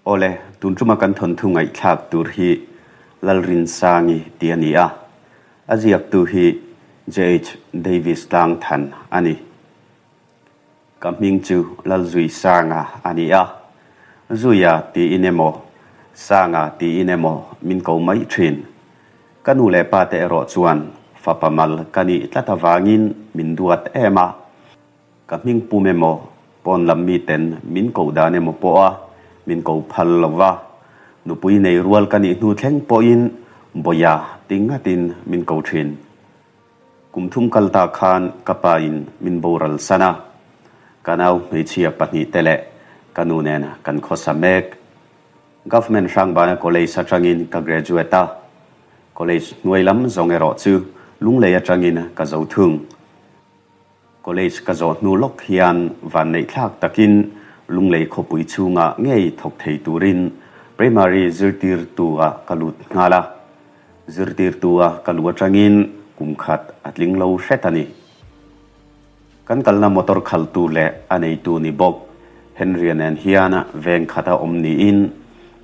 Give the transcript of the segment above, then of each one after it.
Awle, tun tuma kan thawnthu ngaihthlak tur hi Lalrinsangi tih a ni a, a ziaktu hi JH Davis Tlangthan a ni. Ka hming chu Lalzuisanga a ni a, Zuia tiin emaw, Sanga tiin emaw min ko mai thin. Ka nu leh pa te erawh chuan fapa mal ka nih tlat avangin min duat em a. Ka hming pum emaw, pawn lam miten min koh dan emaw pawha min ko phal lo va, nupui nei rual ka nih hnu thleng pawhin Bawia ti ngatin min ko thin. Kum thum kal ta khan ka pa in min boral san a, ka nau hmeichhia pahnihte leh ka nu nen kan khawsa mek. Government Hrangbana College atangin ka graduate a, college hnuai lam zawng erawh chu Lunglei atangin ka zo thung. College ka zawh hnu lawk hian vanneihthlak takin Lunglei khawpui chhungah ngei thawk thei turin Primary zirtirtu-ah ka lut nghal a. Zirtirtu-a ka lu atangin kum khat a tling lo hret a ni. Kan kalna motor khaltu leh a neitu ni bawk Henry-a nen hian veng khata awm niin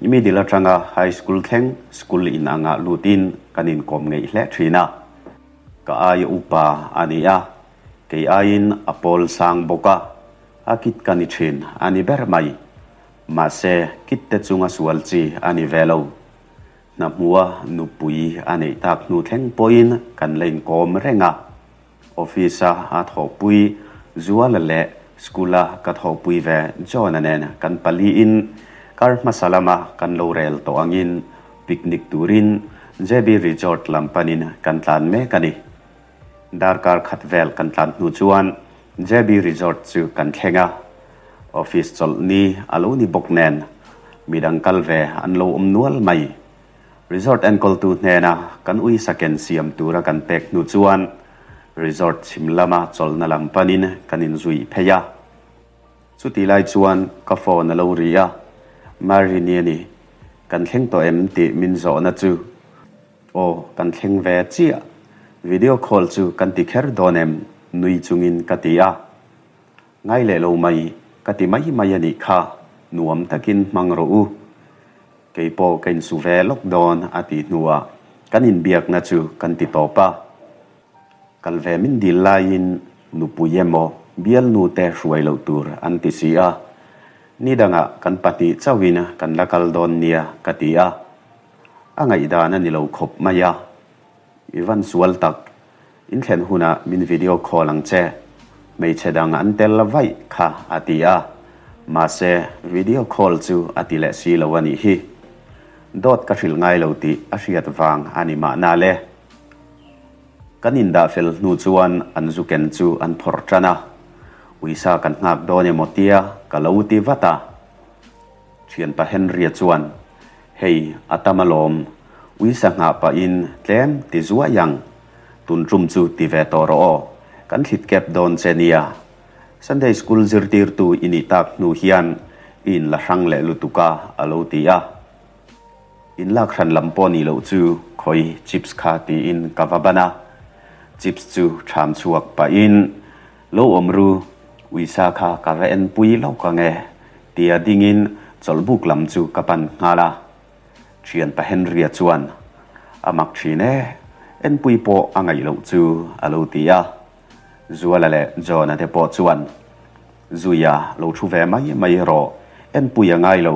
middle atanga high school thleng school inangah lutin kan inkawm ngeih hle thin a. Ka aia upa a ni a, kei aiin a pawl sang bawk a, a kit ka ni thin a ni ber mai. Mahse, kit te chunga sual chi a ni ve lo. Hna hmua nupui a neih tak hnu thleng pawhin kan la inkawm reng a. Office-a a thawhpui Zuala leh School-a ka thawhpui ve John-a nen kan paliin kar hmasa lama kan lo rel tawh angin Picnic turin JB Resort lam panin kan tlan mek a ni. Darkar khat vel kan tlan hnu chuan JB Resort chu kan thleng a, office chawlh ni a lo ni bawk nen midang kal ve an lo awm nual mai. Resort enkawltu hnena kan uisa ken siam tura kan pek hnu chuan Resort chhim lama chawlhna lam panin kan inzui phei a. Chutih lai chuan ka phone a lo ri a, Marini a ni, kan thleng tawh em tih min zawhna chu, Aw, kan thleng ve chiah, video call chu kan ti kher dawn em? nui chungin ka ti a. Ngai leh lo mai, ka ti mai mai a nih kha, nuam takin hmang rawh u. Kei pawh ka insu ve lawk dawn a tih hnuah kan inbiakna chu kan ti tawp a. Kal ve min dil laiin nupui emaw bialnu te hruai loh tur an ti si a, ni dangah kan pahnih chauhin kan la kal dawn nia ka ti a, a ngaihdan a ni lo khawp mai a, I van sual tak, in thlen hunah min video call ang che, hmeichhe dang an tel la vaih kha a ti a, mahse video call chu a ti leh si lo a nih hi. Dawt ka hrilh ngai lo tih a hriat vang a ni mahna le. Kan indah fel hnu chuan an zu ken chu an phawrh tan a, uisa kan nghak dawn emaw tia ka lo ti vat a. Thianpa Henry-a chuan, Hei, a tam alawm, uisa nghah pahin tlem ti zuai ang, tun tum chu ti ve tawh rawh aw, kan thlit kep dawn che nia. Sunday School zirtirtu i nih tak hnu hian i inla hrang leh lutuk a, a lo ti a. In lak hran lam pawh nih loh chu khawi chips kha tiin ka va ban a, chips chu ṭham chhuak pahin lo awm ru, uisa kha ka va en pui lawk ang e tia dingin chawlhbuk lam chu ka pan nghal a. Ṭhianpa Henry-a chuan a mak ṭhin e, enpui pawh a ngaih loh chu a lo ti a. Zuala leh John-a te pawh chuan Zuia lo thu ve mai mai rawh, enpui a ngai lo,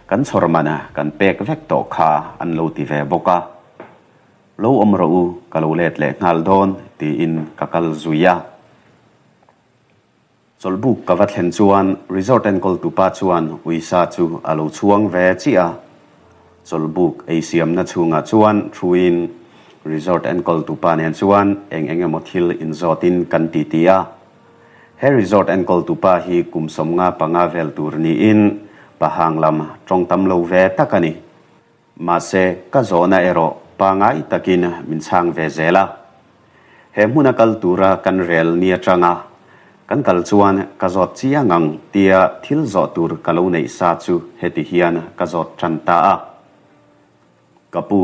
kan chhawr man kan pek vek tawh kha an lo ti ve bawk a. Lo awm rawh u, ka lo let leh nghal dawn tiin ka kal zui a. Chawlhbuk ka va thlen chuan resort enkawltupa chuan uisa chu a lo chhuang ve chiah a. Chawlhbuk eisiamna chhungah chuan thuin resort enkawltupa nen chuan eng eng emaw thil inzawtin kan titi a. He resort enkawltupa hi kum 55 vel tur niin pahang lam tawng tam lo ve tak a ni. Mahse, ka zawhna erawh pangai takin min chhang ve zel a. He hmuna kal tura kan rel ni atanga kan kal chuan ka zawt chiang ang tia thil zawh tur ka lo neih sa chu heti hian ka zawt tan ta a. Ka pu,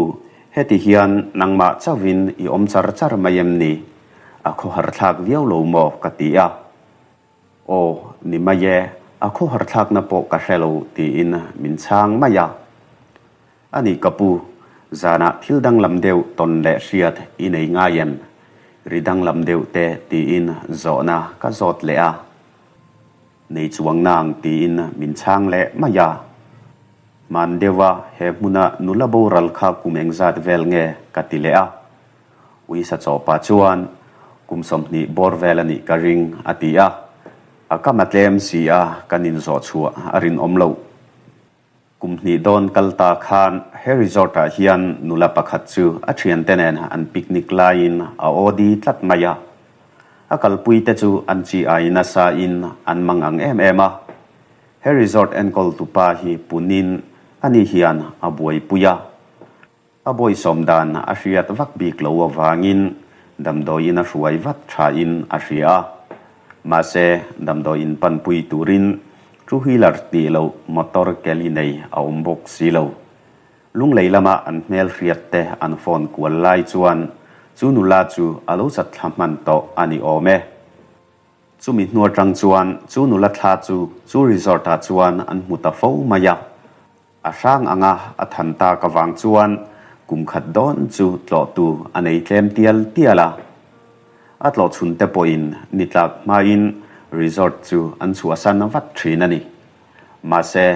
heti hian nangmah chauhin i awm char char mai em ni? A khawhar thlak viau lo maw? ka ti a. Aw, ni mai e. A khawharthlakna pawh ka hre lo tiin min chhang mai a. A nih ka pu, zanah thil danglam deuh tawn leh hriat i nei ngai em? Ri danglam deuh te tiin zawhna ka zawt leh a. Nei chuang nang tiin min chhang leh mai a. Hman deuha he hmuna nula boral kha kum engzat vel nge ka ti leh a. Uisa chawpa chuan kum 20 bawr vel a nih ka ring a ti a. A kam a tlem si a, kan inzawh chhuah a rinawm loh. Kum hnih dawn kal ta khan he resort ah hian nula pakhat chu a thiante nen an picnic laiin a OD tlat mai a. A kalpui te chu an chi ai nasa in an mang ang em em a. He resort enkawl tupa hi punin ani hian a buaipui a. A bawisawm dan a hriat vak bik lo avangin damdawiin a hruai vat thain a hria a. Mahse, damdawiin panpui turin two wheeler tih loh motor keli nei a awm bawk si lo. Lunglei lama an hmel hriat te an phone kual lai chuan chu nula chu a lo chat thla hman tawh a ni awm e. Chumi hnu atang chuan chu nula thla chu chu resort ah chuan an hmu ta fo mai a. A hrang anga a than tak avang chuan kum khat dawn chu tlawhtu a nei tlem tial tial a. A tlawh chhun te pawhin ni tlak hmain resort chu an chhuahsan vat thin a ni. Mahse,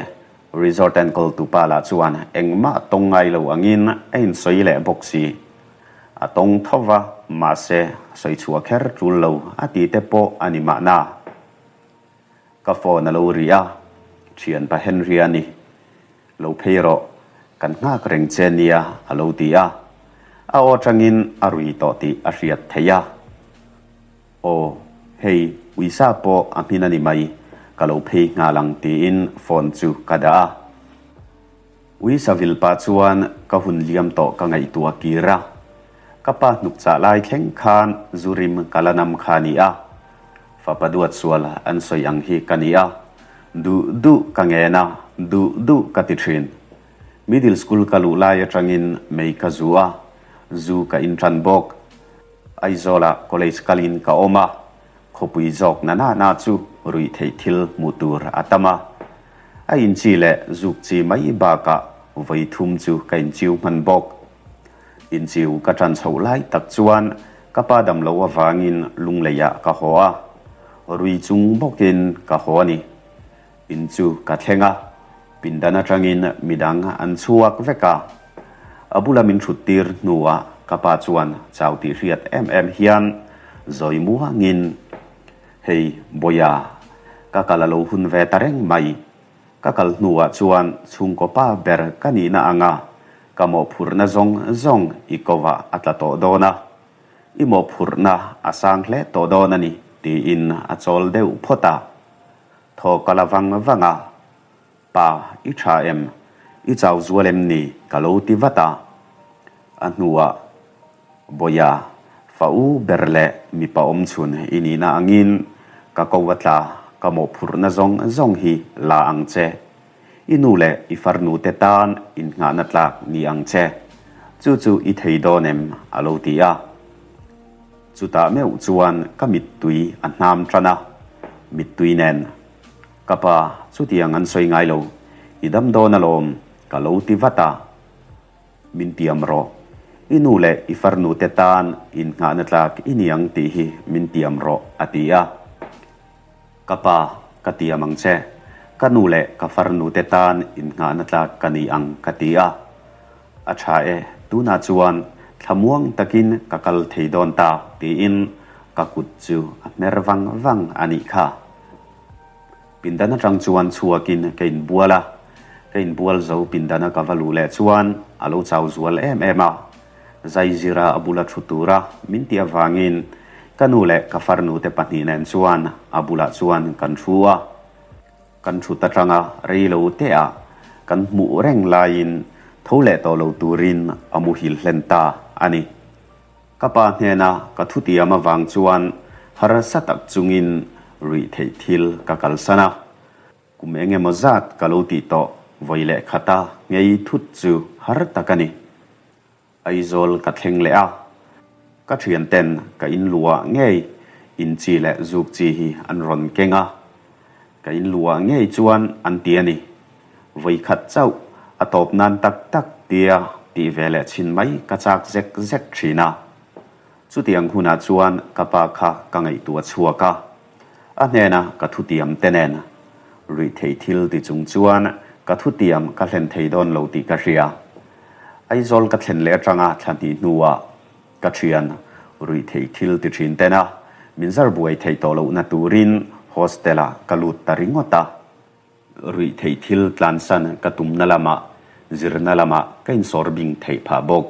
resort enkawltu pa lah chuan engmah tawng ngai lo angin a insawi leh bawk si. A tawng tho va, mahse sawi chhuah kher tul lo a ti te pawh a ni mahna. Ka phone a lo ri a, thianpa Henry a ni. Lo phei rawh, kan nghak reng che nia a lo ti a. A aw atangin a rui tawh tih a hriat theih a. Aw, hei uisa pawh a hmin a ni mai, ka lo phei nghal ang tiin phone chu ka dah a. Uisa vilpa chuan ka hun liam tawh ka ngaihtuah kir a, ka pa hnuk chah lai thleng khan zu rim ka la nam kha ni a, fapa duat sual an sawi ang hi ka ni a, duh duh ka ngen a, duh duh ka ti thin. Middle school ka luh lai atangin mei ka zu a, zu ka in tan bawk. Aizawlah college kalin ka awm a, Khawpui zawk na na na chu ruih theih thil hmuh tur a tam a. A inchi leh zuk chi mai bakah vawi thum chu ka inchiu hman bawk. Inchiu ka tan chhoh lai tak chuan ka pa dam lo avangin Lungleiah ka haw a, rui chung bawkin ka haw a ni. In chu ka thleng a, pindan atangin midang an chhuak vek a. A bula min thut tir hnuah ka pa chuan chau tih hriat em em hian zawi muangin, Hei Bawia, ka kal a lo hun ve ta reng mai. Ka kal hnuah chuan chhungkaw pa ber ka nihna anga ka mawhphurhna zawng zawng i kovah a tla tawh dawn a. I mawhphurhna a sang hle tawh dawn a ni, tiin a chawl deuh phawt a. Thaw ka la vang vang a, Pa, i tha em? I chau zual em ni? Ka lo ti vat a. A hnuah, Bawia, fa u ber leh mipa awm chhun i nihna angin ka ko a tla, ka mawhphurhna zawng zawng hi la ang che. I nu leh i farnu te tan innghahna tlak ni ang che. Chu chu i thei dawn em? A lo ti a. Chutah meuh chuan ka mittui a hnam tan a, mittui nen, Ka pa, chutiang an sawi ngai lo, i dam dawn alawm, ka lo ti vat a. Min tiam rawh, i nu leh i farnu te tan innghahna tlak i ni ang tih hi min tiam rawh, a ti a. Ka pa, ka tiam ang che, ka nu leh ka farnu te tan innghahna tlak ka ni ang, ka ti a. A tha e, tunah chuan thlamuang takin ka kal thei dawn ta tiin ka kut chu a hmer vang vang a nih kha. Pindan atang chuan chhuakin ka inbual a, ka inbual zo pindana ka va luh leh chuan a lo chau zual em em a. Zaizira a bula thu tura min tih avangin ka nu leh ka farnu te pahnih nen chuan a bulah chuan kan thu a. Kan thut atanga rei lo teah kan hmuh reng laiin tho leh tawh lo turin a muhil hlen ta a ni. Ka pa hnena ka thutiam avang chuan harsa tak chungin ruih theih thil ka kalsan a. Kum eng emaw zat ka lo tih tawh vawi leh khata ngei thut chu har tak a ni. Aizawl ka thleng leh a, ka thianten ka in luah ngei in chi leh zuk chi hi an rawn keng a. Ka inluah ngei chuan an ti a ni. Vawikhat chauh a tawp nan tak tak tia tih ve leh chhin mai ka chak zek zek thin a. Chutiang hunah chuan ka pa kha ka ngaihtuah chhuak a, a hnena ka thutiam te nen ruihtheih thil ti chung chuan ka thutiam ka hlen thei dawn lo tih ka hria. Aizawl ka thlen leh atanga thla hnih hnuah Ka thian, ruihtheih thil ti thin tena min zar buai theih tawh lohna turin hostel-ah ka lut ta ringawt a. Ruihtheih thil tlansan ka tumna lamah, zirna lamah ka insawr bing theih phah bawk.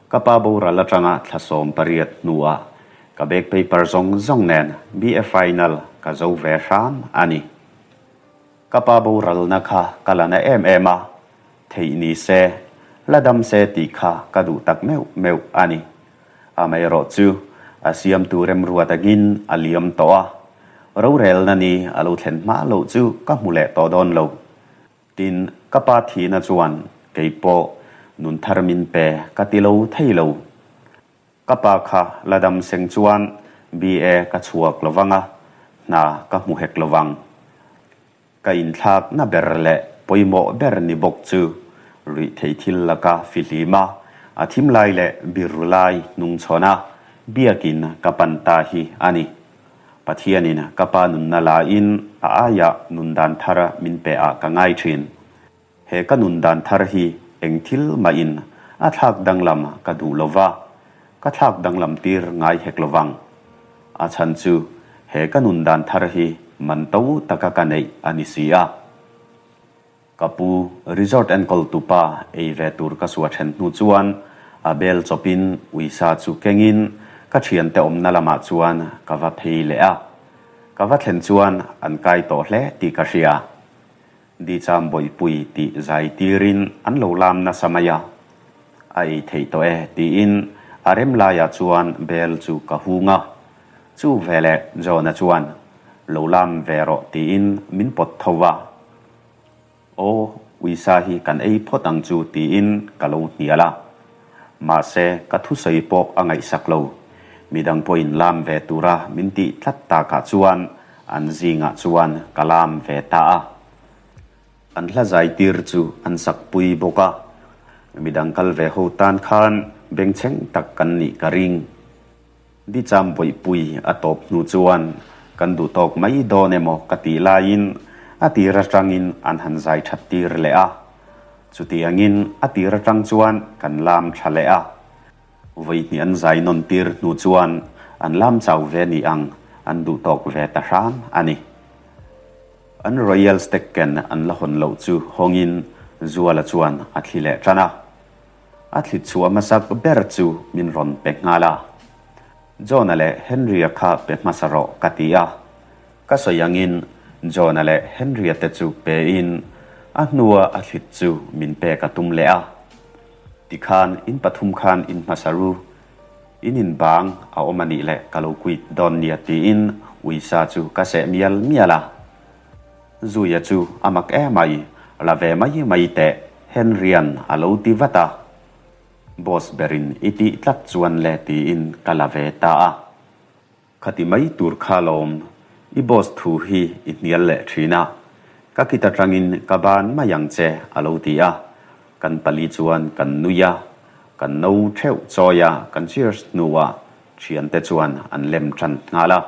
Ka pa boral atanga thla 18 hnuah ka bag paper zawng zawng nen BA final ka zo ve hram a ni. Ka pa boralna kha ka la na em em a, theih ni se, la dam se tih kha ka duh tak meuh meuh a ni. Amaherawh chu a siamtu remruat angin a liam tawh a, rorelna ni a lo thlen hma loh chu ka hmu leh tawh dawn lo. Tin, ka pa thihna chuan kei pawh nun thar min pe ka ti lo thei lo. Ka pa kha la dam seng chuan BA ka chhuak lo vang a, hna ka hmu hek lo vang. Ka inthlakna ber leh pawimawh ber ni bawk chu ruihtheih thil laka fihlim a, a thim lai leh biru lai hnungchhawn a biakin ka pan ta hi a ni. Pathianin ka pa nunna lain a aiah nun dan thar min pe ah ka ngai thin. He ka nun dan thar hi eng thil mahin a thlak danglam ka duh lo va, ka thlak danglam tir ngai hek lo vang. A chhan chu he ka nun dan thar hi man to taka ka neih a ni si a. Ka pu resort enkawl tupa ei ve tur ka sua then hnu chuan a bel chawpin uisa chu kengin ka thiante awmna lamah chuan ka va phei leh a. Ka va thlen chuan an kai tawh hle tih ka hria. Dicham bawihpui tih zai tirin an lo lam nasa mai a, a ei theih tawh e tiin a rem laiah chuan bel chu ka hung a, chu veleh John-a chuan lo lam ve rawh tiin min pawt tho va, Aw, uisa hi kan ei phawt ang chu tiin ka lo hnial a, mahse ka thusawi pawh a ngaihsak lo, midang pawhin lam ve tura min tih tlat takah chuan An zingah chuan ka lam ve ta a. An hla zai tir chu an sak pui bawk a. Midang kal ve ho tan khan bengchheng tak kan nih ka ring. Dicham bawihpui a tawp hnu chuan kan duh tawk mai dawn emaw ka tih laiin a tir atangin an han zai that tir leh a. Chutiangin a tir atang chuan kan lam tha leh a. Vawihnih an zai nawn tir hnu chuan an lam chau ve ni ang an duh tawk ve ta hram a ni. An Royal Stag ken an la hawn loh chu hawngin Zuala chuan a thli leh tan a. A thli chhuah hmasak ber chu min rawn pe nghal a. John-a leh Henry-a kha pe hmasa rawh ka ti a. Ka sawi angin John-a leh Henry-a te chu pein a hnua a thlit chu min pek a tum leh a. Tikhan in pathum khan in hmasa ru, in in bang a awm a nih leh ka lo quit dawn nia tiin uisa chu ka seh mial mial a. Zuia chu a mak em ai, la ve mai mai teh Henry-a'n a lo ti vat a. Boss berin i tih tlat chuan le tiin ka la ve ta a. Khati mai tur kha lawm, i boss thu hi i hnial leh thin a, ka kit atangin ka ban mai ang che a lo ti a, kan pali chuan kan nui a, kan no theuh chawi a, kan cheers hnuah thiante chuan an lem tan nghal a.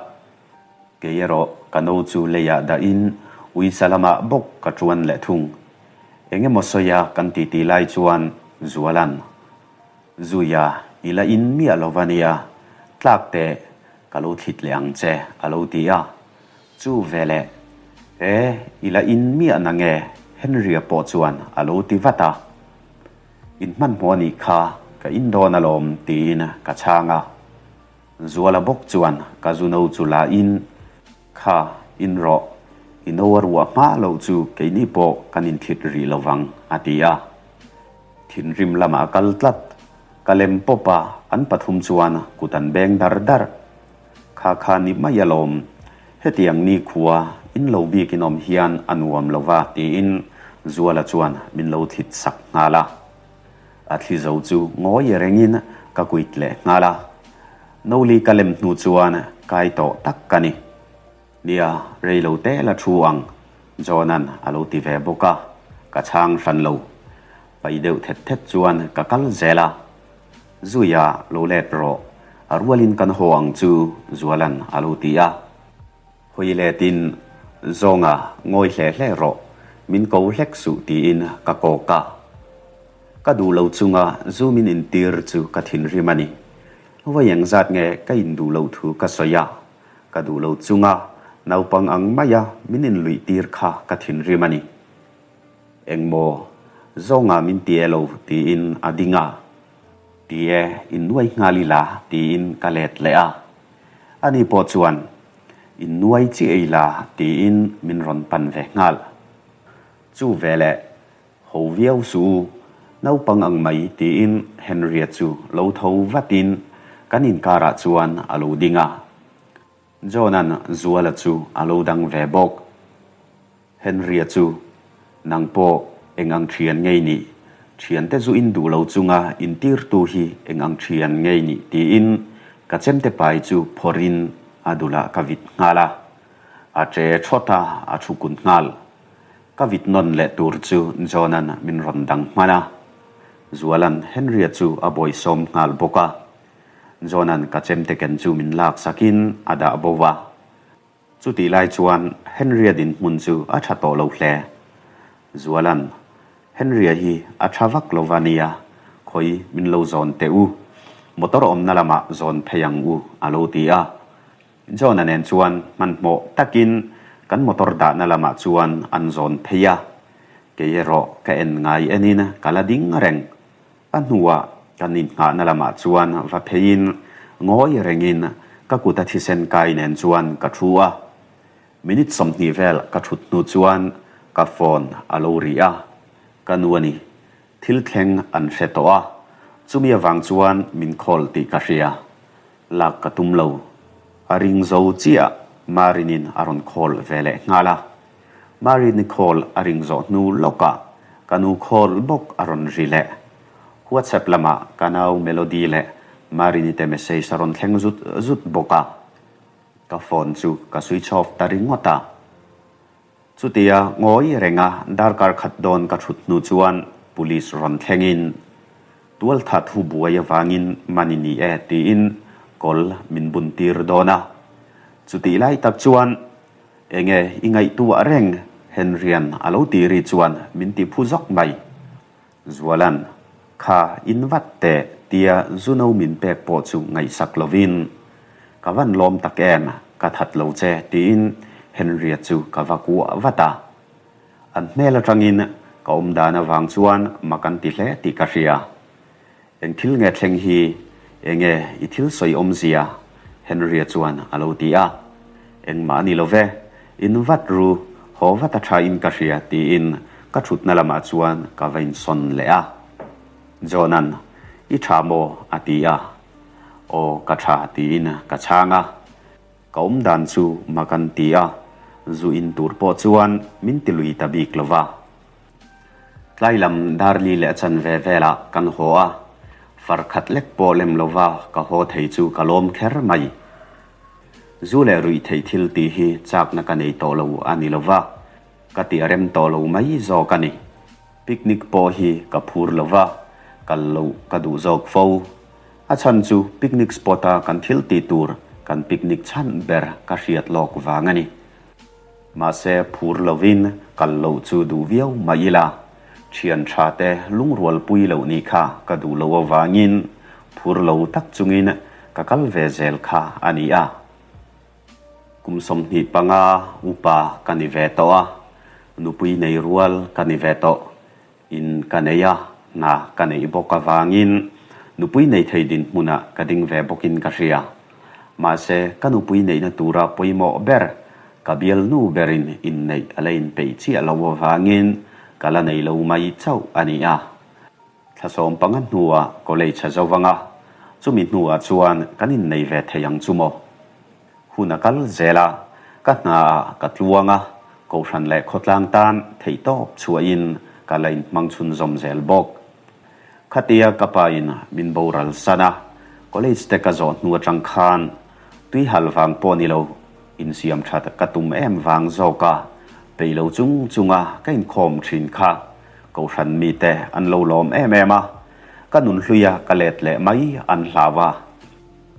Kei erawh ka no chu leiah dahin uisa lamah bawk ka tuan leh thung. Eng emaw sawia kan titi lai chuan Zuala'n. Zuia, i la in miah lo va nia, tlak teh, ka lo thlit leh ang che, a lo ti a. Chu veleh, E, i la in miah na nge? Henry-a pawh chuan a lo ti vat a. In hmanhmawh a nih kha, ka in dawn alawm, tiin ka chhang a. Zuala bawk chuan ka zu no chu la in, Kha, in rawh, i no a ruah hma loh chu keini pawh kan inthlit rih lo vang, a ti a. Thinrim lamah a kal tlat. Ka lem pawp a, an pathum chuan kut an beng dar dar. Kha kha ni mai alawm, hetiang nikhua in lo bik in awm hian a nuam lo va tiin Zuala chuan min lo thlit sak nghal a. A thli zo chu ngawi rengin ka kuit leh nghal a. Noli ka lem hnu chuan kai tawh tak ka ni. Nia, rei lo te la thu ang, John-a'n a lo ti ve bawk a, ka chhang hran lo. Pai deuh thet thet chuan ka kal zel a. Zuia lo let rawh, a rualin kan haw ang chu, Zuala'n a lo ti a. Hawi letin, Zawnga ngawi hle hle rawh, min ko hlek suh tiin ka kawk a. Ka duh lo chunga zu min intir chu ka thinrim a ni. Vawi engzat nge ka induh loh thu ka sawi a, ka duh lo chunga naupang ang maia min inluih tir kha ka thinrim a ni. Engmaw, zawnga min ti e lo tiin a ding a. Ti e, innuai nghal ila tiin ka let leh a. Ani pawh chuan, Innuai chiah ila tiin min rawn pan ve nghal. Chu veleh Ho viau suh u, naupang ang mai tiin Henry-a chu lo tho vatin kan inkarah chuan a lo ding a. John-a'n Zuala chu a lo dang ve bawk. Henry-a chu, Nang pawh eng ang thian ngei nih? Thiante zu in duh lo chunga intirtu hi eng ang thian ngei nih? tiin ka chemte pai chu phawrhin a dulah ka vit nghal a. A che thawt a, a thu kun nghal. Ka vit nawn leh tur chu John-a'n min rawn dang hman a. Zuala'n Henry-a chu a bawisawm nghal bawk a. John-a'n ka chemte ken chu min lak sakin a dah bo va. Chutih lai chuan Henry-a dinhmun chu a tha tawh lo hle. Zuala'n, Henry-a hi a tha vak lo va nia, khawi min lo zawn teh u. Motor awmna lamah zawn phei ang u, a lo ti a. John-a nen chuan hmanhmawh takin kan motor dahna lamah chuan an zawn phei a, kei erawh ka en ngai enin ka la ding reng. A hnuah kan innghahna lamah chuan va pheiin ngawi rengin ka kuta thisen kai nen chuan ka thu a. Minute 20 vel ka thut hnu chuan ka phone a lo ri a, ka nu a ni. Thil thleng an hre tawh a, chumi avang chuan min call tih ka hria. Lak ka tum lo. A ring zo chiah Marinin a rawn call ve leh nghal a. Marini call a ring zawh hnu lawkah ka nu call bawk a rawn ri leh. WhatsApp lamah ka nau Melody leh Marini te message a rawn thleng zut zut bawk a. Ka phone chu ka switch off ta ringawt a. Chutia ngawi renga darkar khat dawn ka thut hnu chuan police rawn thlengin, Tualthat hu buai avangin man i ni e tiin kawl min bun tir dawn a. Chutih lai tak chuan enge i ngaihtuah reng Henryan a lo ti ri chuan min ti phu zawk mai. Zualan, Kha in vat teh tia Zuno min pek pawh chu ngaihsak lovin, Ka van lawm tak em, ka that lo che tiin Henry-a chu ka va kuah vat a. An hmel atangin ka awm dan avang chuan mak an ti hle tih ka hria. Eng thil nge thleng hi, enge i thil sawi awmzia? Henry-a chuan a lo ti a. Engmah a ni lo ve, in vat ru, haw vat a tha in ka hria tiin ka thutna lamah chuan ka va insawn leh a. John-a'n, I tha maw? a ti a. Aw, ka tha tiin ka chhang a. Ka awm dan chu mak an ti a, zu in tur pawh chuan min ti lui ta bik lo va. Tlai lam Darli leh a chanve velah kan haw a, far khat lek pawh lem lova ka haw thei chu ka lawm kher mai. Zu leh ruih theih thil tih hi chakna ka nei tawh lo a ni lova, ka tih a rem tawh lo mai zawk a ni. Picnic pawh hi ka phur lova, kal loh ka duh zawk fo. A chhan chu picnic spot a kan thil tih tur kan picnic chhan ber ka hriat lawk vang a ni. Mahse phur lovin kal loh chu duh viau mah ila, thian tha te lungrual pui loh nih kha ka duh loh avangin phur lo tak chungin ka kal ve zel kha a ni a. Kum 25 upa ka ni ve tawh a, nupui nei rual ka ni ve tawh. In ka nei a, hna ka neih bawk avangin nupui nei thei dinhmunah ka ding ve bawkin ka hria. Mahse, ka nupui neihna tura pawimawh ber, ka bialnu berin inneih a la inpeih chiah lo avangin ka la nei lo mai chauh a ni a. Thla 15 hnuah college a zo vang a, chumi hnuah chuan kan innei ve thei ang chu maw? Hun a kal zel a, ka hnaah ka tluang a, Kohhran leh khawtlang tan theihtawp chhuahin ka la inhmang chhunzawm zel bawk. Khatia ka pa in min boral san a, college te ka zawh hnu atang khan tui hal vang pawh ni lo. Insiam that ka tum em vang zawk a, peih lo chung chunga ka inkhawm thin kha Kohhran mite an lo lawm em em a, ka nunhluia ka let leh mai an hlau a.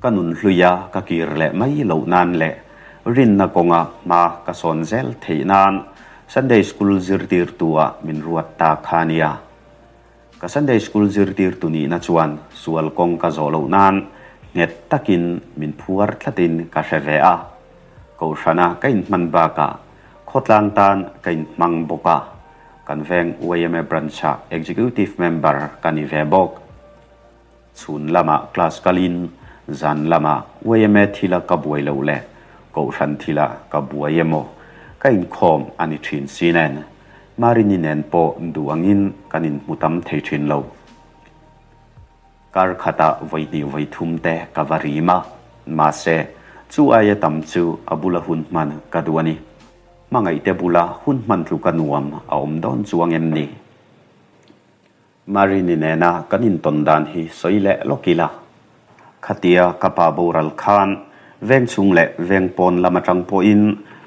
Ka nunhluia ka kir leh mai loh nan leh rinna kawnga hma ka sawn zel theih nan Sunday School zirtirtu ah min ruat ta kha nia. Ka Sunday School zirtirtu nihna chuan sual kawng ka zawh loh nan nghet takin min phuar tlatin ka hre ve a. Kohhrana ka inhman bakah khawtlang tan ka inhmang bawk a, kan veng yma Branch-ah Executive Member ka ni ve bawk. Chhun lamah class kalin zan lamah yma thila ka buai loh leh Kohhran thila ka buai emaw ka inkhawm a ni thin si nen Marini nen pawh duh angin kan inhmu tam thei thin lo. Kar khatah vawi hnih vawi thum te ka va rim a, mahse chu aia tam chu a bula hun hman ka duh a ni. Hmangaihte bula hun hman tluka nuam a awm dawn chuang em ni? Marini nena kan intawn dan hi sawi leh lawk ila. Khatia ka pa boral khan veng chhung leh veng pawn lam atang pawhin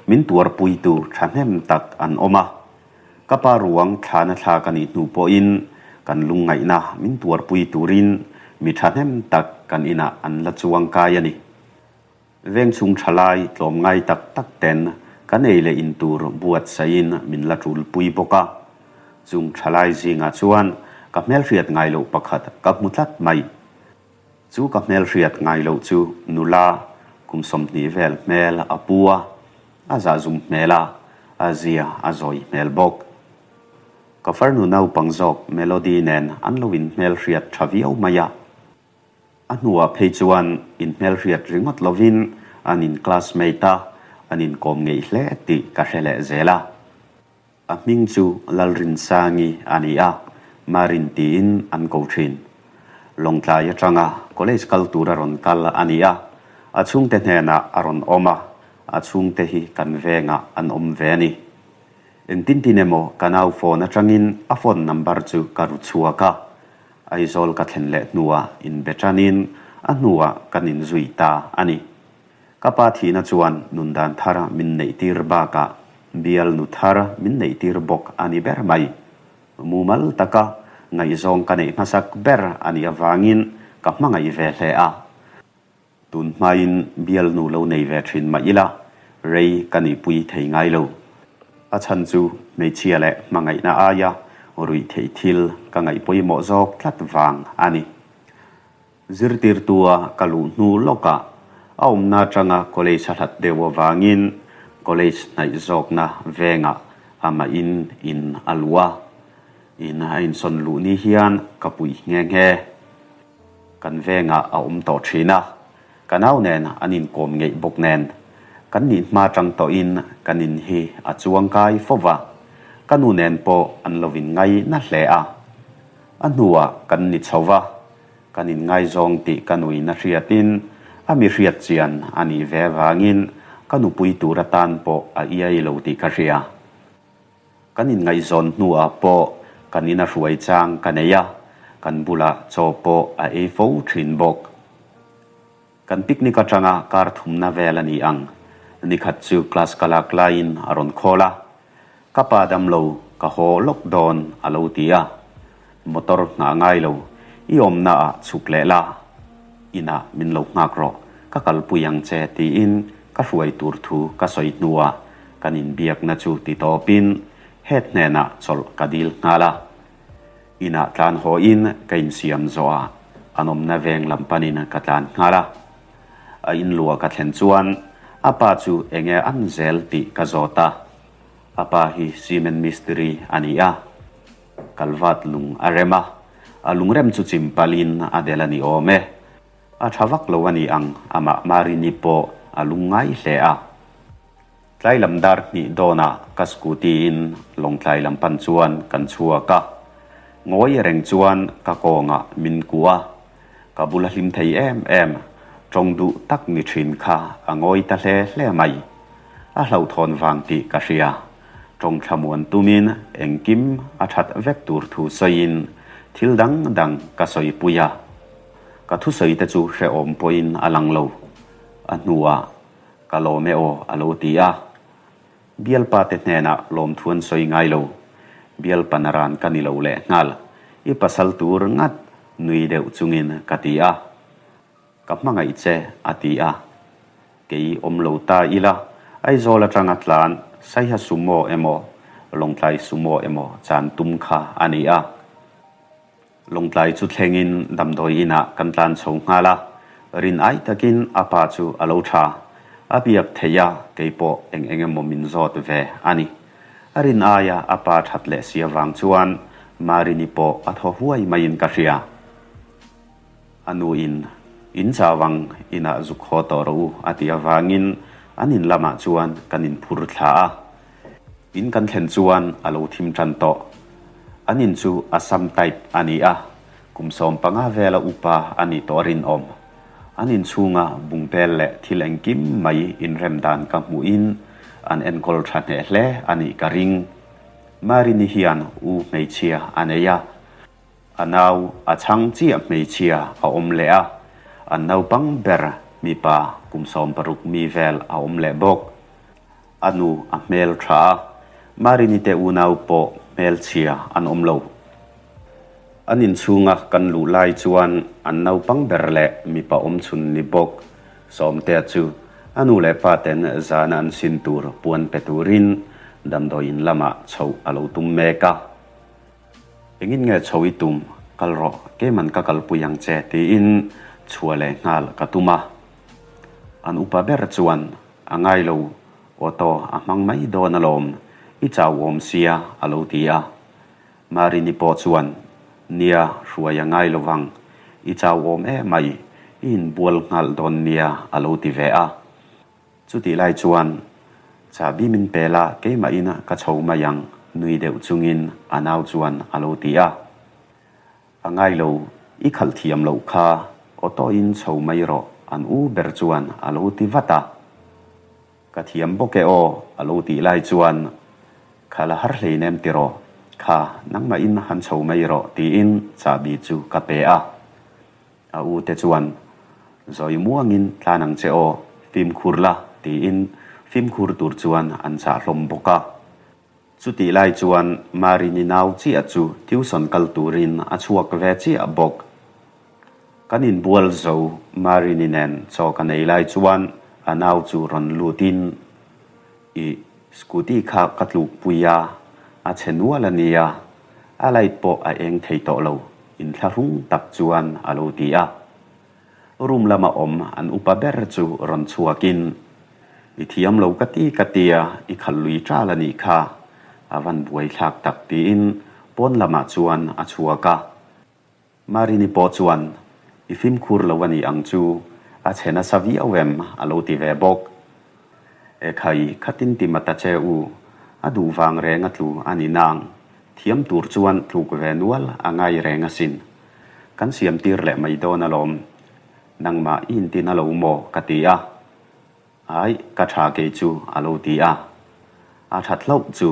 min tuarpuitu thahnem tak an awm a. Ka pa ruang thlana thla ka nih hnu pawhin kan lungngaihna min tuarpui turin mi thahnem tak kan inah an la chuang kai a ni. Veng chhung thalai tlawmngai tak tak ten kan ei leh in tur buatsaihin min la tulpui bawk a. Chung thalai zingah chuan ka hmelhriat ngai loh pakhat ka hmu tlat mai. Chu ka hmelhriat ngai loh chu nula kum 20 vel hmel a pu a, a zahzum hmel a, a zia a zawi hmel bawk. Ka farnu naupang zawk Melody nen an lo inhmelhriat tha viau mai a. A hnuah phei chuan inhmelhriat ringawt lovin an in classmate a, an inkawm ngeih hle tih ka hre leh zel a. A hming chu Lalrinsangi a ni a, Marin tiin an ko thin. Lawngtlai atanga college kal tur a rawn kal a ni a, a chhungte hnenah a rawn awm a, a chhungte hi kan vengah an awm ve a ni. Engtin tin emaw ka nau phone atangin a phone number chu ka ru chhuak a, Aizawl ka thlen leh hnuah inbe tanin a hnuah kan inzui ta a ni. Ka pa thihna chuan nun dan thar min neihtir bakah bial nu thar min neihtir bawk a ni ber mai. Mumal taka ngaihzawng ka neih hmasak ber a nih avangin ka hmangaih ve hle a. Tun hmain bialnu lo nei ve thin mah ila, rei ka nihpui thei ngai lo. A chhan chu hmeichhia leh hmangaihna aia ruih theih thil ka ngaih pawimawh zawk tlat vang a ni. Zirtirtua ka luh hnu lawkah a awmna atanga college a hlat deuh avangin college hnaih zawkna vengah amahin in a luh a. In a insawn luh ni hian ka puih nghe nghe. Kan vengah a awm tawh thin a, ka nau nen an inkawm ngeih bawk nen, kan nih hma tang tawhin kan in hi a chuang kai fo va, ka nu nen pawh an lo inngai na hle a. A hnuah kan ni chho va, kan inngaizawng tih ka nuin a hriatin a mi hriat chian a nih ve vangin ka nupui tur atan pawh a iai lo tih ka hria. Kan inngaihzawn hnuah pawh kan ina hruai chang ka nei a, kan bulah chaw pawh a ei fo thin bawk. Kan picnic atanga kar thumna vel a ni ang, nikhat chu class ka lak laiin a rawn call a, Ka pa damlo, ka haw lawk dawn a lo ti a. Motor nghah ngai lo, i awmna ah chhuk leh la, inah min lo nghak rawh, ka kalpui ang che tiin ka hruai tur thu ka sawi hnuah kan inbiakna chu ti tawpin head hnenah chawlh ka dil nghal a. Inah tlan hawiin ka insiam zawhah an awmna veng lam panin ka tlan nghal a. A inluah ka thlen chuan a pa chu enge an zel tih ka zawt a, a pa hi cement mistiri a ni a. Kalvat lung a rem a, a lungrem chu chim palhin a del a ni awm e. A tha vak lo a ni ang, amah Marini pawh a lung ngai hle a. Tlai lam dar hnih dawnah ka scooty in Lawngtlai lam pan chuan kan chhuak a. Ngawi reng chuan ka kawngah min kuh a, ka bula hlim thei em em, tawng duh tak ni thin kha a ngawi ta hle hle mai. A hlauhthawn vang tih ka hria. Tawng thlamuan tumin engkim a that vek tur thu sawiin thil dang dang ka sawipui a. Ka thusawi te chu hrehawm pawhin a lang lo. A hnuah. Ka lawm e aw, a lo ti a. Bialpa te hnenah lawmthu an sawi ngai lo. Bialpa naran ka ni lo lehnghal. I pasal tur ngat nui deuh chungin ka ti a. Ka hmangaih che, a ti a. Kei awm lo ta ila, Aizawl atanga tlan Saiha Sumo emaw Lawngtlai Sumo emaw chan tum kha a ni a. Lawngtlai chu thlengin damdawi inah kan tlan chho nghal a, rin ai takin a pa chu a lo tha. A biak theih a, kei pawh eng eng emaw min zawt ve a ni. A rin aia a pa that leh si avang chuan Marini pawh a thaw huai maiin ka hria. A nuin, In chau ang, inah zuk haw tawh rawh u, a ti avangin an in lamah chuan kan inphur thla a. In kan thlen chuan a lo thim tan tawh. An in chu Assam type a ni a, kum 15 vela upa a ni tawh a rinawm. An inchhunga bungbel leh thil engkim mai inrem dan ka hmuhin an enkawl tha hneh hle a nih ka ring. Marini hian u hmeichhia a nei a. A nau a chhang chiah hmeichhia a awm leh a, an naupang ber mipa kum 16 mi vel a awm leh bawk. A nu a hmel tha a, Marini te unau pawh hmelchhia an awm lo. An inchhunga kan luh lai chuan an naupang ber leh mipa awmchhun ni bawk Sawmtea chu a nu leh pa ten zana an sin tur puan pe turin damdawiin lamah chhoh a lo tum mek a. Engin nge chho i tum? Kal rawh, keiman ka kalpui ang che tiin chhuah leh nghal ka tum a. An upa ber chuan, A ngai lo, auto a hmang mai dawn alawm, i chau awm sia a lo ti a. Marini pawh chuan, Nia, hruai a ngai lovang, i chau awm emai, i inbual nghal dawn nia a lo ti ve a. Chutih lai chuan, Chahbi min pe la, keimahin ka chho mai ang, nui deuh chungin a nau chuan a lo ti a. A ngai lo, i khalh thiam loh kha, auto in chho mai rawh, an u ber chuan a lo ti vat a. Ka thiam bawk e aw, a lo tih lai chuan, Kha la har hleinem tiraw, kha nangmahin han chho mai rawh, tiin chahbi chu ka pe a. A u te chuan, Zawi muangin tlan ang che aw, fimkhur la, tiin fimkhur tur chuan an chah hlawm bawk a. Chutih lai chuan Marini nau chiah chu tuition kal turin a chhuak ve chiah bawk. Kan inbual zo Marini nen chaw ka nei lai chuan a nau chu rawn lutin, Ih, scooty kha ka tlukpui a, a chhe nual a nia, a light pawh a eng thei tawh lo, inthlahrung tak chuan a lo ti a. Room lama awm an upa ber chu rawn chhuakin, I thiam lo ka ti ka tia, i khalh lui ṭal a nih kha, a van buaithlak tak tiin pawn lamah chuan a chhuak a. Marini pawh chuan, I fimkhur lo a ni ang chu, a chhe nasa viau em? a lo ti ve bawk. Ekhai, khatin ti mata che u, a duh vang reng a tlu a ni nang, thiam tur chuan tluk ve nual a ngai reng asin. Kan siam tir leh mai dawn alawm, nangmah i intin a lo maw? ka ti a. Ai, ka tha kei chu, a lo ti a. A that hlauh chu,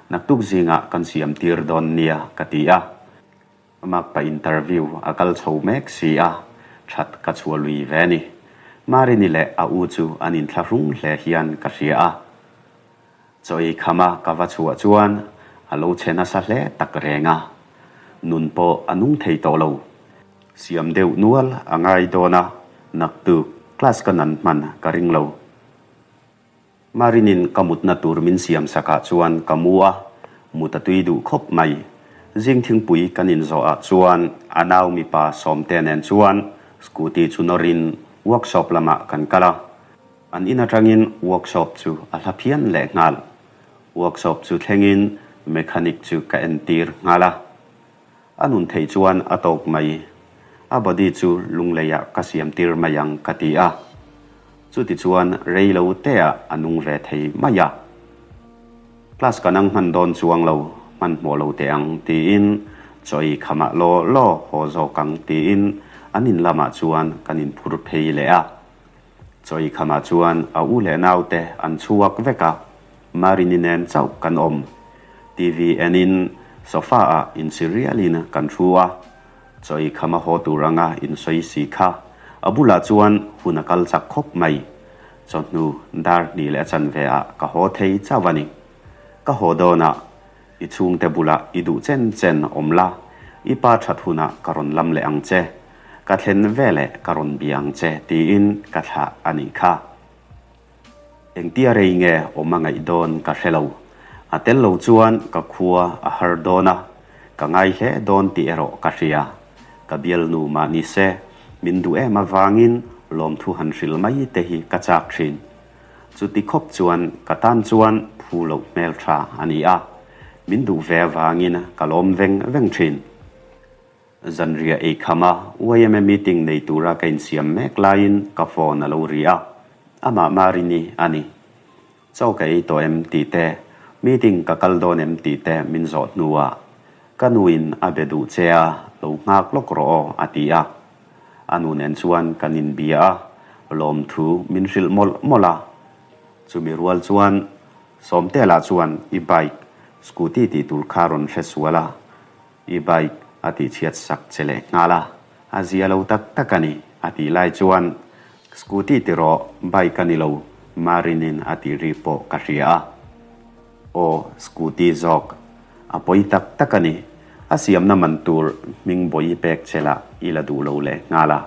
naktuk zingah kan siam tir dawn nia, ka ti a. Makpa interview a kal chho mek si a, that ka chhuah lui ve ni. Marini leh a u chu an inthlahrung hle hian ka hria a. Chaw ei khama ka va chhuah chuan a lo che nasa hle tak reng a. Nun pawh a nung thei tawh lo. Siam deuh nual a ngai dawn a, naktuk class ka nan hman ka ring lo. Marinin ka mutna tur min siam sakah chuan ka mu a, mut a tui duh khawp mai. Zing thingpui kan inzawh ah chuan a nau mipa Sawmte nen chuan scooty chu nawrin workshop lamah kan kal a. An in atangin workshop chu a hla phian lehnghal. Workshop chu thlengin mechanic chu ka entir nghal a. A nun theih chuan a tawk mai. A body chu lungleiah ka siam tir mai ang ka ti a. Chuti chuan rei lo teah a nung ve thei mai a. Class ka nang hman dawn chuang lo, hmanhmawh lo teh ang tiin chaw ei khamah law law haw zawk ang tiin an in lamah chuan kan inphur phei leh a. Chaw ei khamah chuan a u leh naute an chhuak vek a, Marini nen chauh kan awm. TV enin sofa ah insi rialin kan thu a, chaw ei khama haw tur anga insawi si kha a bulah chuan hun a kal chak khawp mai. Chawhnu dar hnih leh a chanve ah ka haw thei chauh a ni. Ka haw dawnah i chhungte bulah i duh chen chen awm la, i pa that hunah ka rawn lam leh ang che, ka thlen veleh ka rawn bia ang che tiin ka thlah a nih kha. Engtia rei nge awm a ngaih dawn ka hre lo. A tel lo chuan ka khua a har dawn a, ka ngai hle dawn tih erawh ka hria. Ka bialnu mah ni se, min duh em avangin lawmthu han hrilh mai te hi ka chak thin. Chuti khawp chuan ka tan chuan phu loh hmel tha a ni a, min duh ve avangin ka lawm veng veng thin. Zanriah ei kham a, yma meeting nei tura ka insiam mek laiin ka phone a lo ri a, amah Marini a ni. Chaw ka ei tawh em tih te, meeting ka kal dawn em tih te min zawh hnuah ka nuin a be duh che a, lo nghak lawk rawh aw a ti a. A nu nen chuan kan inbia a, lawmthu min hrilh mawlh mawlh a. Chumi rual chuan Sawmtela chuan i bike, scooty tih tur kha rawn hre sual a, I bike a tihchhiat sak che leh nghal a, a zia lo tak tak a ni, a tih lai chuan Scooty ti rawh, bike a ni lo, Marinin a tih ri pawh ka hria a. Aw, scooty zawk. A pawi tak tak a ni. A siamna man tur hming bawi pek che lah i la duh lo leh nghal a,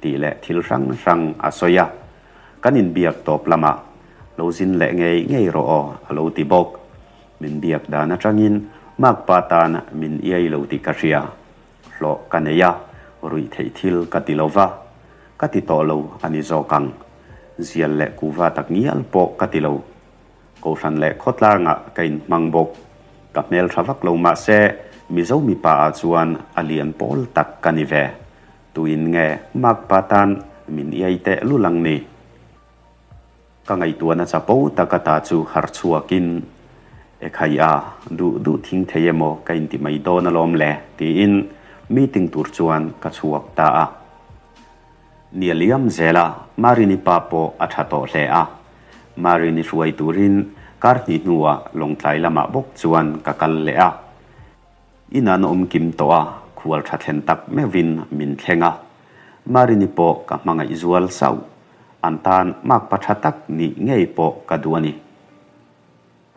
tih leh thil hrang hrang a sawi a. Kan inbiak tawp lamah lo zin leh ngei ngei rawh aw, a lo ti bawk. Min biak dan atangin makpa tan min iai lo tih ka hria. Hlawh ka nei a, ruih theih thil ka ti lo va, ka ti tawh lo a ni zawk ang. Zial leh kuhva tak ngial pawh ka ti lo. Kohhran leh khawtlangah ka inhmang bawk. Ka hmel tha vak lo mah se Mizo mipa ah chuan a lian pawl tak ka ni ve. Tuin nge makpa tan min iai teh lul ang ni? Ka ngaihtuahna chapo tak ata chu harh chhuakin, E khai a, duh duh thing thei emaw ka inti mai dawn alawm le, tiin meeting tur chuan ka chhuak ta a. Ni a liam zel a, Marini pa pawh a tha tawh hle a. Marini hruai turin kar hnih hnuah Lawngtlai lamah bawk chuan ka kal leh a. In an awm kim tawh a, khual tha thlen tak meuhin min thleng a. Marini pawh ka hmangaih zual sauh. An tan makpa tha tak nih ngei pawh ka duh a ni.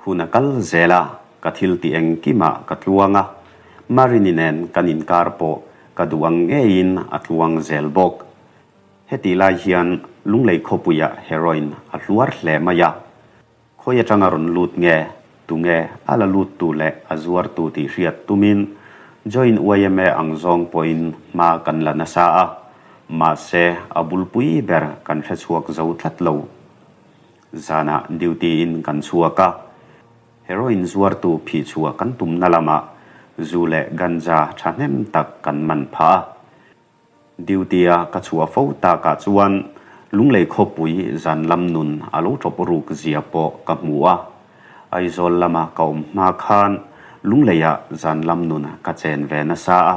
Hun a kal zel a, ka thil tih engkimah ka tluang a. Marini nen kan inkar pawh ka duh ang ngeiin a tluang zel bawk. Hetih lai hian Lunglei khawpuiah heroin a hluar hle mai a. Khawi atanga rawn lut nge, tunge a la lut tu leh a zuar tu tih hriat tumin Join yma ang zawng pawhin hma kan la nasa a, mahse a bulpui ber kan hre chhuak zo tlat lo. Zanah duty in kan chhuak a, heroin zuartu phih chhuah kan tumna lamah zu leh ganja thahnem tak kan man phah a. Duty-a ka chhuah fo takah chuan Lunglei khawpui zan lam nun a lo ṭawp ruk zia pawh ka hmu a. Aizawl lama ka awm hma khan Lungleiah zan lam nun ka chen ve nasa a,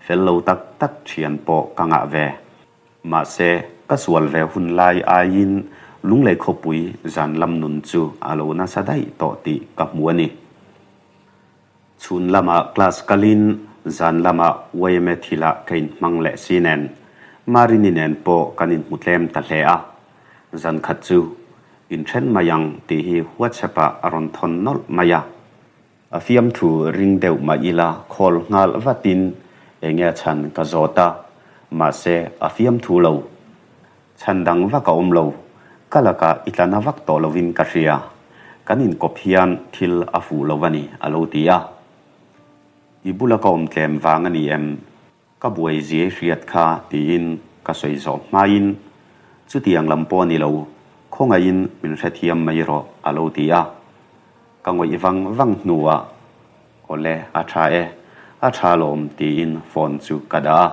fel lo tak tak ṭhian pawh ka ngah ve. Mahse, ka sual ve hun lai aiin Lunglei khawpui zan lam nun chu a lo nasa daih tawh tih ka hmu a ni. Chhun lamah class kalin zan lamah yma thilah ka inhmang leh si nen Marini nen pawh kan inhmu tlem ta hle a, zan khat chu inthen mai ang tih hi WhatsApp ah a rawn thawn nawlh mai a. A fiamthu ring deuh mah ila call nghal vatin enge a chhan ka zawt a, mahse a fiamthu lo. Chhan dang vak a awm lo. Ka lakah i tla na vak tawh lovin ka hria. Kan inkawp hian thil a fuh lo a ni, a lo ti a. I bula ka awm tlem vang a ni em? Ka buai ziai hriat kha tiin ka sawi zawh hmain, Chutiang lam pawh a ni lo, khawngaihin min hrethiam mai rawh, a lo ti a. Ka ngawih vang vang hnuah, Awle, a tha e, a tha lawm tiin phone chu ka dah a.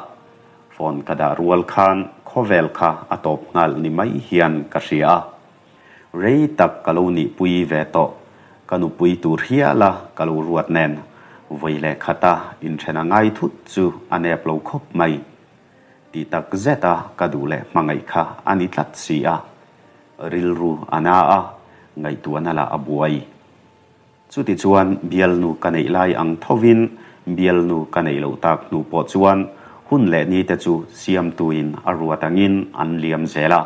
Phone ka dah rual khan khawvel kha a tawp nghal ni mai hian ka hria a. Rei tak ka lo nihpui ve tawh, ka nupui tur hial a ka lo ruat nen vawi leh khata inthen a ngai thut chu a nep lo khawp mai. Ti tak zet a ka duh leh hmangaih kha a ni tlat si a. Rilru a na a, ngaihtuahna lah a buai. Chutichuan bialnu ka neih lai ang thovin bialnu ka neih loh tak hnu pawh chuan hun leh nite chu siamtuin a ruat angin an liam zel a.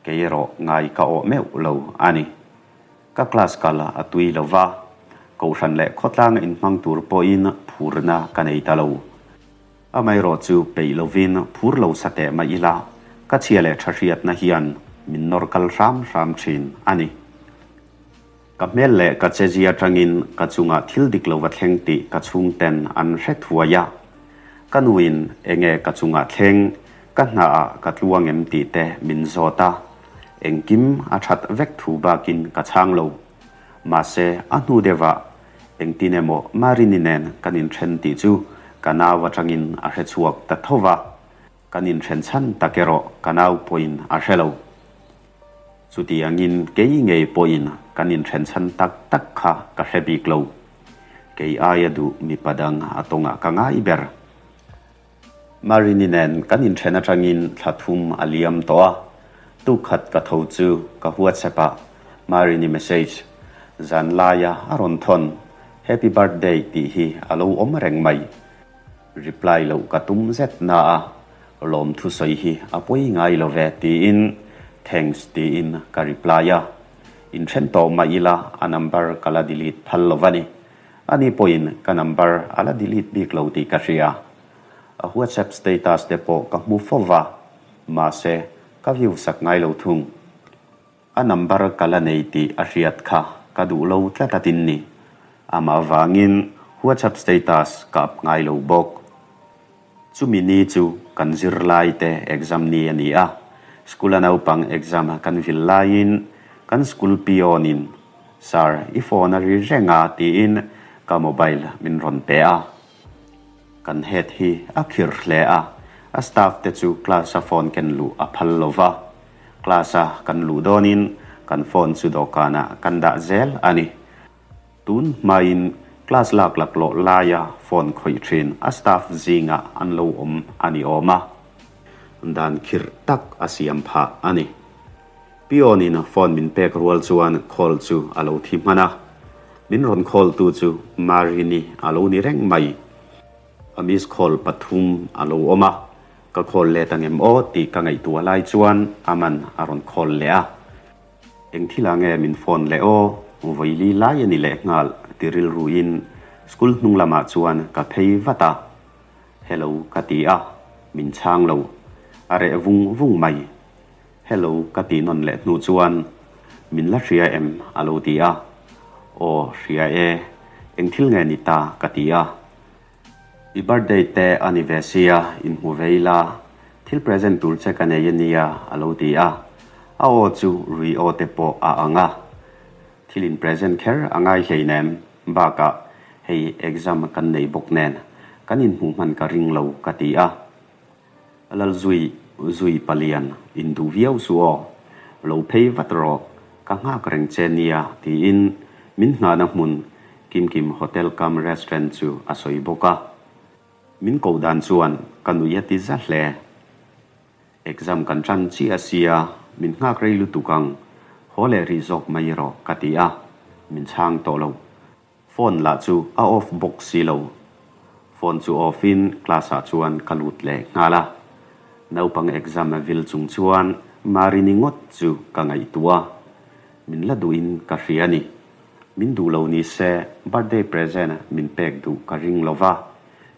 Kei erawh ngai ka awh meuh lo a ni. Ka class kal a tui lo va, kohhran leh khawtlanga inhmang tur pawhin phurna ka nei ta lo. Amaherawh chu peih lovin phur lo sa teh mah ila, ka chhia leh tha hriatna hian min nawr kal hram hram thin a ni. Ka hmel leh ka chezia atangin ka chungah thil dik lo va thleng tih ka chhungten an hre thuai a. Ka nuin enge ka chungah thleng, ka hnaah ka tluang em tih te min zawt a. Engkim a that vek thu bakin ka chhang lo. Mahse, a hnu deuhah engtin emaw Marini nen kan inthen tih chu ka nau atangin a hre chhuak ta tho va. Kan inthen chhan tak erawh ka nau pawhin a hre lo. Chuti angin kei ngei pawhin kan inthen chhan tak tak kha ka hre bik lo. Kei aia duh mipa dang a tawngah ka ngai ber. Marini nen kan inthen atangin thla thum a liam tawh a, tuk khat ka tho chu ka WhatsApp ah Marini message zan laia a rawn thawn Happy birthday tih hi a lo awm reng mai. Reply loh ka tum zet na a, lawm thusawi hi a pawi ngai lo ve tiin thanks tiin ka reply a. Inthen tawh mah ila a number ka la delete phal lo va ni. Ani pawhin ka number a la delete bik lo tih ka hria. A WhatsApp status te pawh ka hmu fo va, mahse ka view sak ngai lo thung. A number ka la nei tih a hriat kha ka duh lo tlat a tin ni. Amah vangin WhatsApp status ka up ngai lo bawk. Chumi ni chu kan zirlai te exam ni a ni a, school a naupang exam kan vil laiin kan school peon in Sir, i phone a ri reng a tiin ka mobile min rawn pe a. Kan head hi a khir hle a, a staff te chu class a phone ken luh a phal lo va. Class a kan luh dawnin kan phone chu dawhkanah kan dah zel a ni. Tun hmain class lak laklawh laia phone khawih thin a staff zingah an lo awm a ni awm a, dan khirh tak a siam phah a ni. Peon in phone min pek rual chuan call chu a lo thi hman a, min rawn call tu chu Marini a lo ni reng mai. A miss call pathum a lo awm a, ka call let ang em aw tih ka ngaihtuah lai chuan a man a rawn call leh a. Eng thil ah nge min phone leh aw, vawili lai a ni leh nghal ti rilru in school hnung lamah chuan ka phei vat a. Hello ka ti a, min chhang lo. A reh vung vung mai. Hello ka tih nawn leh hnu chuan min la hria em a lo ti a, Aw hria e, eng thil nge ni ta ka ti a. I birthday te a ni ve sia inhmu ve ila, thil present tur che ka nei a nia a lo ti a, a aw chu rui aw te pawh a ang a, thil in present kher a ngai hleinem, bakah hei exam kan nei bawk nen kan inhmuh hman ka ring lo ka ti a. Lalzui zui palian in duh viau su aw, lo phei vat rawh, ka nghak reng che nia tiin min nghahna hmun Kimkim Hotel cum Restaurant chu a sawi bawk a. Min koh dan chuan ka nui a ti za hle. Exam kan tan chiah sia, min nghak rei lutuk ang, haw leh rih zawk mai rawh ka ti a, min chhang tawh lo. Phone lah chu a off bawk si lo. Phone chu off in class ah chuan ka lut leh nghal a. Naupang exam a vil chung chuan Marini ngawt chu ka ngaihtuah a. Min la duh in ka hria a ni. Min duh lo ni se birthday present min pek duh ka ring lo va,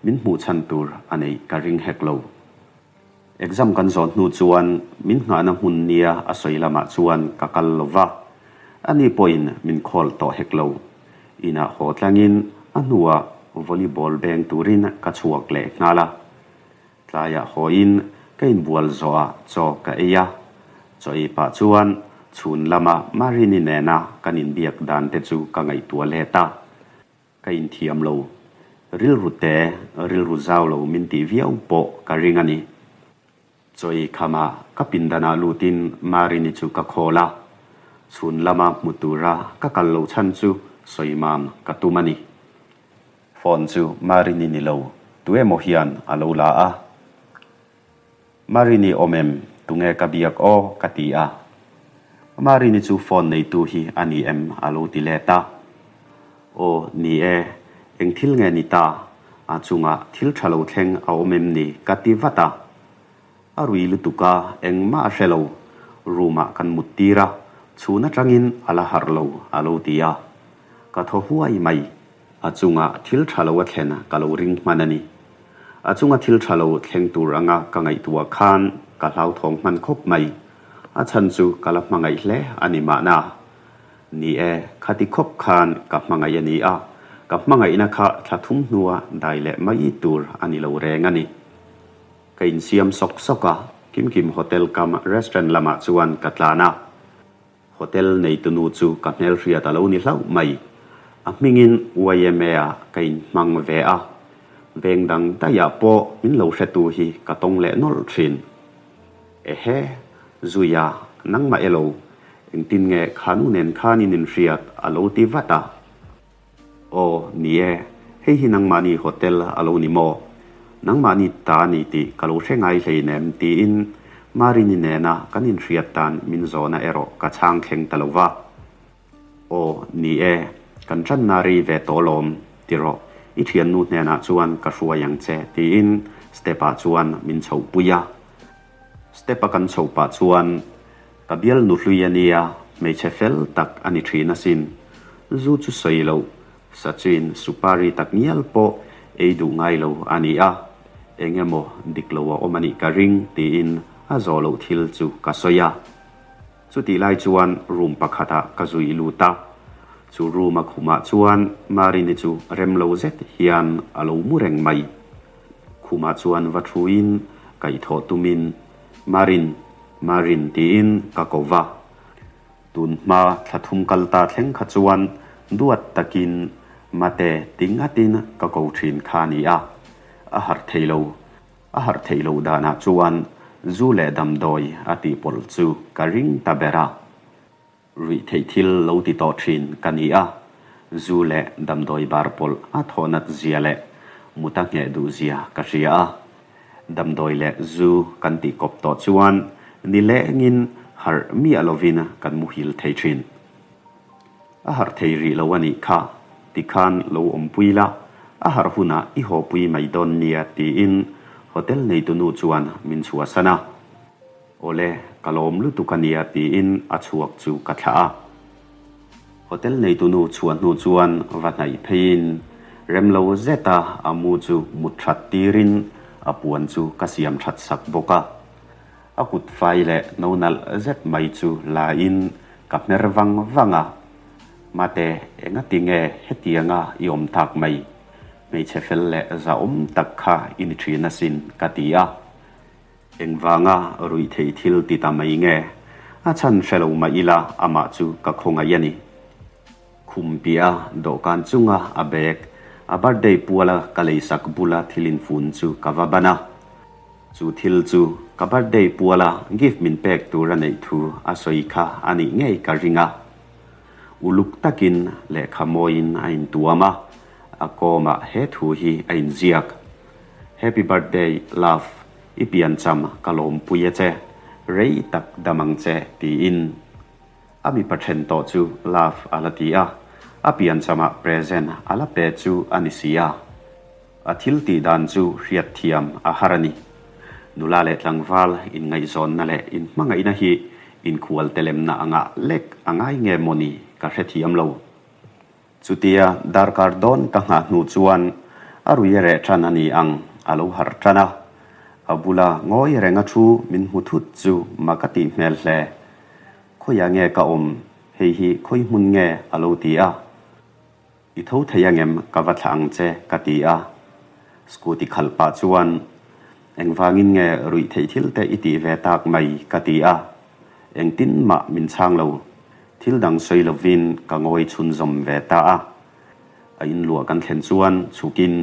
min hmuh chhan tur a neih ka ring hek lo. Exam kan zawh hnu chuan min nghahna hmun nia a sawi lamah chuan ka kal lo va, ani pawhin min call tawh hek lo. Inah haw tlangin a hnuah volleyball beng turin ka chhuak leh nghal a. Tlaiah hawiin ka inbual zawhah chaw ka ei a, chaw ei pah chuan chhun lama Marini nena kan inbiak dan te chu ka ngaihtuah let a. Ka inthiam lo. Rilru te, rilru zau lo min tih viau pawh ka ring a ni. Chawi khama ka pindanah lutin Marini chu ka khawl a, chhun lama hmu tura ka kal lo chhan chu sawi mam ka tum a ni. Phone chu Marini ni lo, tu emaw hian a lo la a. Marini awm em? Tunge ka biak aw? ka ti a. Marini chu phone neitu hi a ni em? a lo ti let a. Aw, ni e. Eng thil nge ni ta? A chungah thil tha lo thleng a awm em ni? ka ti vat a. A rui lutuk a, engmah a hre lo. Room-ah kan mut tir a, chhun atangin a la harh lo a lo ti a. Ka thaw huai mai. A chunga thil tha lo a thlen ka lo ring hman a ni. A chunga thil tha lo thleng tur anga ka ngaihtuah khan ka hlauthawng hman khawp mai. A chhan chu ka la hmangaih hle a ni mahna. Ni e, khati khawp khan ka hmangaih a ni a, ka hmangaihna kha thla thum hnua dai leh mai tur a ni lo reng a ni. Ka insiam sawk sawk a, Kimkim Hotel kam restaurant lamah chuan ka tlan a. Hotel neitunu chu ka hmelhriat a lo ni hlauh mai. A hmingin YMA-ah ka inhmang ve a, veng dang daihah pawh min lo hretu hi ka tawng leh nawlh thin. Ehe, Zuia, nangmah elo, engtin nge khanu nen khan in inhriat a lo ti vat a. Aw, ni e, hei hi nangmahni hotel a lo ni maw? Nangmahni ta a ni tih ka lo hre ngai hleinem tiin Marini nena kan inhriat dan min zawhna erawh ka chhang thleng ta lo va. Aw, ni e, kan ṭanna rei ve tawh lawm, ti rawh, i ṭhiannu hnenah chuan ka hruai ang che, tiin step-ah chuan min chhohpui a. Step-a kan chhoh pah chuan, Ka bialnu hlui a nia, hmeichhe fel tak a ni ṭhin asin. Zu chu sawi loh, Sachin supari tak ngial pawh ei duh ngai lo a ni a, eng emaw dik lo a awm a nih ka ring, tiin a zawh loh thil chu ka sawi a. Chutih lai chuan room pakhatah ka zui lut a, chu room a khumah chuan Marini chu rem lo zet hian a lo mu reng mai. Khumah chuan va thuin kaihthawh tumin Marin, Marin tiin ka ko va. Tun hma thla thum kal ta thleng kha chuan duat takin Mate ti ngatin ka ko thin kha a ni a, a harh thei lo. A harh theih loh danah chuan zu leh damdawi a tih pawlh chu ka ring ta ber a. Ruih theih thil lo ti tawh thin ka ni a, zu leh damdawi bar pawlh a thawh nat zia leh mut a ngheh duh zia ka hria a. Damdawi leh zu kan tih kawp tawh chuan nilengin harh miah lovin kan muhil thei thin. A harh thei rih lo a nih kha, tikhan lo awmpui la, a harh hunah i hawpui mai dawn nia tiin hotel neitunu chuan min chhuahsan a. Awle, ka lawm lutuk a nia tiin a chhuak chu ka thlah a. Hotel neitunu chhuah hnu chuan va hnaih pheiin remlo zeta a mu chu mut that tirin a puan chu ka siam that sak bawk a. A kut fai leh no nalh zet mai chu la in ka hmer vang vang a, Mate, engati nge hetianga i awm tak mai? Hmeichhe fel leh zahawm tak kha i ni thin asin, ka ti a. Engvanga ruih theih thil ti ta mai nge? A chhan hre lo mah ila amah chu ka khawngaih a ni. Khum piah a dawhkan chunga a bag, a birthday puala ka leisak bula thil infun chu ka va ban a. Chu thil chu ka birthday puala gift min pek tur a neih thu a sawi kha a nih ngei ka ring a. Uluk takin lehkha mawiin a intuam a, a kawmah he thu hi a inziak, Happy birthday love, i piancham ka lawmpui a che, rei tak dam ang che tiin. A mipa then tawh chu love a la ti a, a pianchamah present a la pe chu a ni si a. A thil tih dan chu hriat thiam a har a ni. Nula leh tlangval inngaihzawnna leh inhmangaihna hi inkhual telemna anga lek a ngai nge maw ni ka hrethiam lo. Chutia darkar dawn ka nghah hnu chuan a rui reh tan a ni ang a lo harh tan a. A bula ngawi renga thu min hmu thut chu mak a tih hmel hle. Khawiah nge ka awm? Hei hi khawi hmun nge? a lo ti a. I tho thei angem ka va thlah ang che ka ti a. Scooty khalh pah chuan engvangin nge ruih theih thil te i tih ve tak mai ka ti a. Engtin mah min chhang lo. Thil dang sawi lovin ka ngawi chhunzawm ve ta a. A inluah kan thlen chuan chhukin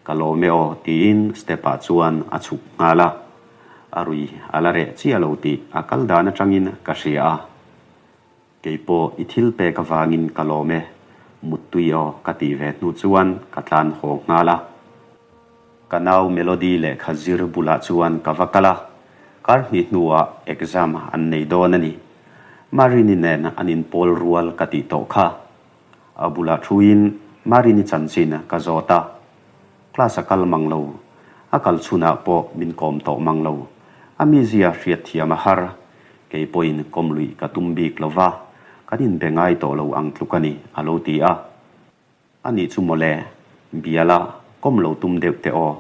ka lawm e aw tiin step ah chuan a chhuk nghal a. A rui a la reh chiah lo tih a kal dan atangin ka hria a. Kei pawh i thil pek avangin ka lawm e, muttui aw ka tih ve hnu chuan ka tlan haw nghal a. Ka nau Melody lehkha zir bulah chuan ka va kal a, kar hnih hnuah exam an nei dawn a ni. Marini nen an inpawl rual ka tih tawh kha. A bulah thuin Marini chanchin ka zawt a, class a kal mang lo, a kal chhunah pawh min kawm tawh mang lo, a mizia hriatthiam a har. Kei pawhin kawm luih ka tum bik lo va, kan inbe ngai tawh lo ang tluk a ni, a lo ti a. A nih chu mawle, biala kawm lo tum deuh teh aw,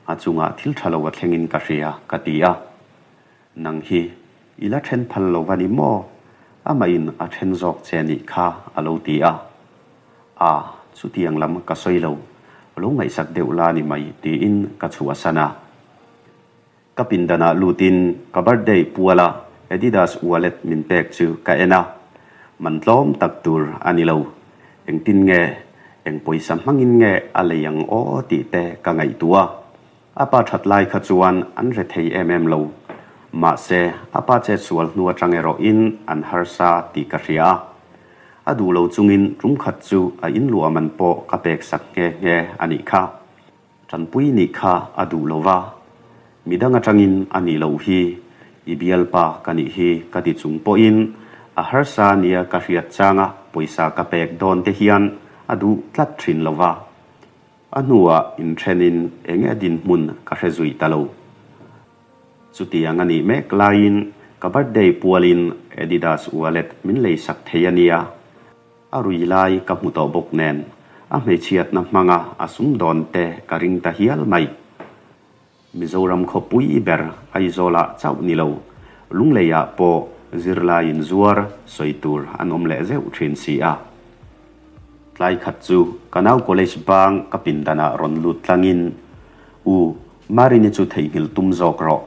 a chungah thil tha lo a thlengin ka hria, ka ti a. Nang hi i la then phal lo va ni maw? Amahin a then zawk che nih kha, a lo ti a. A, chutiang lam ka sawi lo, lo ngaihsak deuh la ni mai, tiin ka chhuahsan a. Ka pindanah lutin ka birthday puala Adidas wallet min pek chu ka en a, man tlawm tak tur a ni lo. Engtin nge, eng pawisa hmangin nge a lei ang aw tih te ka ngaihtuah a. A pa that lai kha chuan an re thei em em lo. Mahse, a pa chetsual hnu atang erawhin an harsa tih ka hria a. A duh lo chungin tum khat chu a inluah man pawh ka peksak nghe nghe a nih kha. Tanpui nih kha a duh lo va, midang atangin a nih loh hi, i bialpa ka nih hi ka ti chung pawhin a harsa nia ka hriat changa pawisa ka pek dawn te hian a duh tlat thin lo va. A hnuah inthenin enge dinhmun ka hre zui ta lo. Chutiang a nih mek laiin ka birthday pualin Adidas wallet min leisak thei a nia. A rui lai ka hmu tawh bawk nen, a hmeichhiatna hmanga a sumdawn te ka ring ta hial mai. Mizoram khawpui ber Aizawlah chauh ni lo, Lungleiah pawh zirlaiin zuar sawi tur an awm leh zeuh thin si a. Tlai khat chu ka nau college bang ka pindanah rawn lut tlangin, U, Marini chu theihnghilh tum zawk rawh,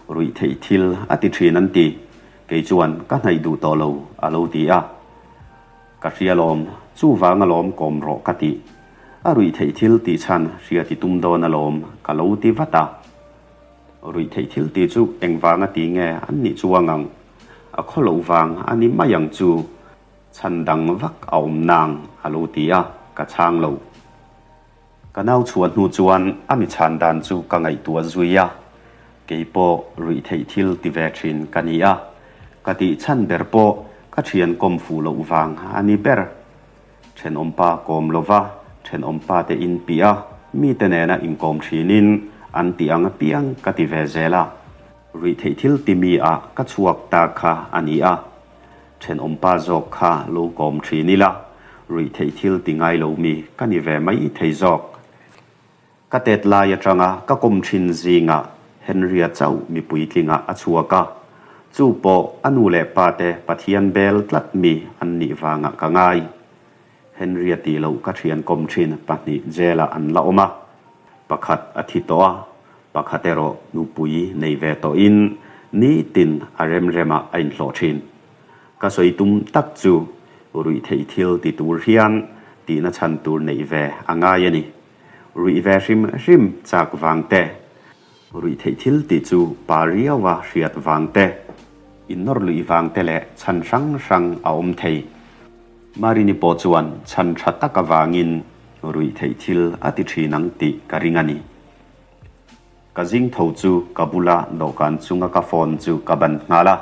ruih theih thil a ti thin an ti, kei chuan ka hnaih duh tawh lo, a lo ti a. Ka hria lawm, chuvang alawm kawm rawh ka ti. A ruih theih thil tih chhan hria ti tum dawn alawm ka lo ti vat a. Ruih theih thil tih chu engvanga ti nge an nih chuang ang? A khaw loh vang a ni mai ang chu. Chhan dang vak a awm nang a lo ti a, ka chhang lo. Ka nau chhuah hnu chuan a mi chhan dan chu ka ngaihtuah zui a, kei pawh ruih theih thil ti ve thin ka ni a, ka tih chhan ber pawh ka thian kawm fuh loh vang a ni ber. Thenawmpa kawm lova thenawmpa te in piah a, mite nena inkawm thinin an tih ang apiang ka ti ve zel a, ruih theih thil ti mi ah ka chhuak ta kha a ni a. Thenawmpa zawk kha lo kawm thin ila, ruih theih thil ti ngai lo mi ka ni ve mai thei zawk. Ka tet lai atanga ka kawm thin zingah Henry-a chauh mipui tlingah a chhuak a, chu pawh a nu leh pa te Pathian bel tlat mi an nih vangah ka ngai. Henry-a tih loh ka thian kawm thin pahnih jail-ah an la awm a, pakhat a thi tawh a, pakhat erawh nupui nei ve tawhin nitin a rem remah a inhlawh thin. Ka sawi tum tak chu ruih theih thil ti tur hian tihna chhan tur neih ve a ngai a ni. Ruih ve hrim hrim chak vang te, ruih theih thil tih chu pa riaua hriat vang te, innawr luih vang te leh chhan hrang hrang a awm thei. Marini pawh chuan chhan tha tak avangin ruih theih thil a ti thin ang tih ka ring a ni. Ka zing tho chu ka bula dawhkan chunga ka phone chu ka ban nghal a,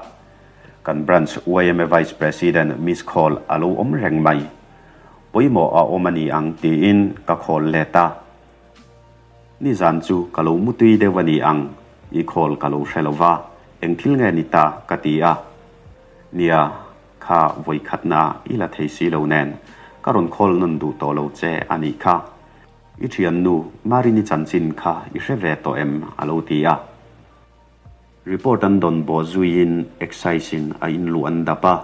kan branch yma Vice President miss call a lo awm reng mai. Pawimawh a awm a ni ang tiin ka call let a. Nizan chu ka lo mutui deuh a ni ang, i call ka lo hre lo va, eng thil nge ni ta ka ti a. Nia. Kha vawikhatna i la thei si lo nen, ka rawn call nawn duh tawh lo che a nih kha. I thiannu Marini chanchin kha i hre ve tawh em? a lo ti a. Report an dawn bawh zuiin Excise in a inluh an dap a,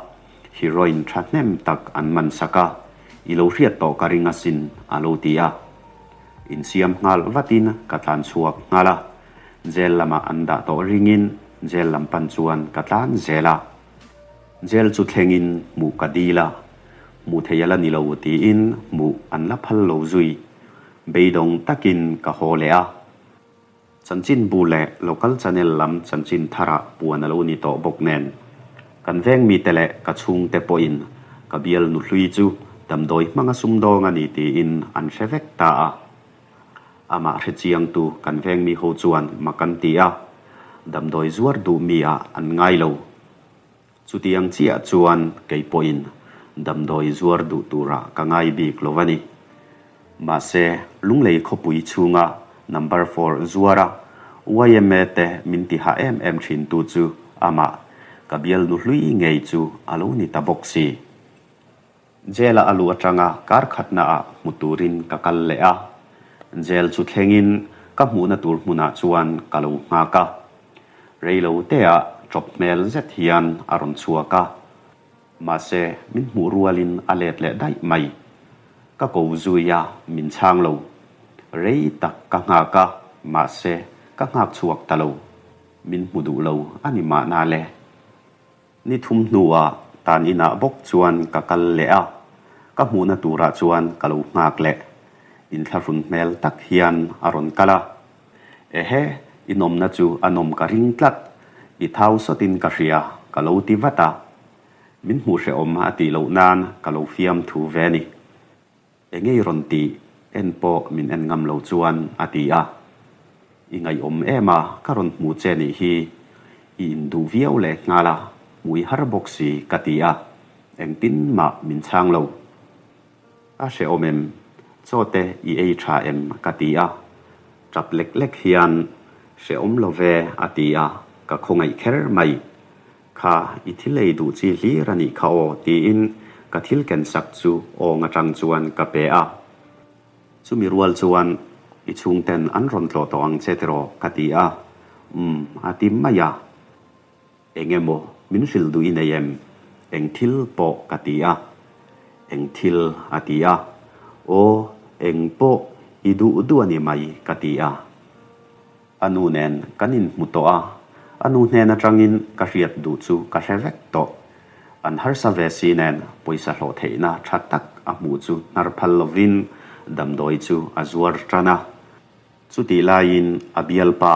heroin thahnem tak an man sak a, i lo hriat tawh ka ring asin a lo ti a. Insiam nghal vatin ka tlan chhuak nghal a, jail lamah an dah tawh ringin jail lam pan chuan ka tlan zel a. Jail chu thlengin hmuh ka dil a, hmuh thei a la ni lo tiin hmuh an la phal lo zui. Beidawng takin ka haw leh a. Chanchinbu leh local channel lam chanchin tharah puan a lo ni tawh bawk nen, kan veng mite leh ka chhungte pawhin ka bial nuhlui chu damdawi hmanga sumdawng a ni tiin an hre vek ta a. Amah hre chiangtu kan veng mi ho chuan mak an ti a, damdawi zuar duh mi ah an ngai lo. Chutiang chiah chuan kei pawhin damdawi zuar duh turah ka ngai bik lo a ni. Mahse, Lunglei khawpui chhunga number four zuara yma te min ti hah em em thintu chu amah. Ka bialnu hlui ngei chu a lo ni ta bawk si. Jail-a a luh atanga kar khatnaah hmu turin ka kal leh a. Jail chu thlengin ka hmuhna tur hmunah chuan ka lo nghak a. Reilo teah ṭawp hmel zet hian a rawn chhuak a. Mahse, min hmuh rualin a let leh daih mai. Ka ko zui a, min chhang lo. Rei tak ka nghak a, mahse, ka nghak chhuak ta lo. Min hmu duh lo a ni mahna le. Ni thum hnuah tan inah bawk chuan ka kal leh a, ka hmuhna turah chuan ka lo nghak leh. Inthlahrun hmel tak hian a rawn kal a. Ehe, i nawmna chu a nawm ka ring tlat, i thau sawtin ka hria, ka lo ti vat a. Min hmuh hrehawm a tih loh nan ka lo fiam thu ve a ni. Engei rawn tih en pawh min en ngam lo chuan a ti a. I ngaihawm em a, ka rawn hmuh che nih hi i induh viau leh nghal a, hmui har bawk si ka ti a, engtin mah min chhang lo. A hrehawm em? Chaw te i ei tha em? ka ti a. Tap lek lek hian, Hrehawm lo ve a ti a, ka khawngaih kher mai. Kha, i thil ei duh chi hlir a nih kha aw tiin ka thil ken sak chu awng atang chuan ka pe a. Chumi rual chuan i chhungten an rawn tlawh tawh ang che tiraw ka ti a. Umm, a ti mai a. Eng emaw min hrilh duh i nei em? Eng thil pawh ka ti a. Eng thil a ti a. Aw, eng pawh i duh duh a ni mai ka ti a. A nu nen kan inhmu tawh a, a nu hnen atangin ka hriat duh chu ka hre vek tawh. An harsa ve si nen pawisa hlawh theihna tha tak a hmuh chu hnar phal lovin damdawi chu a zuar tan a. Chutih laiin a bialpa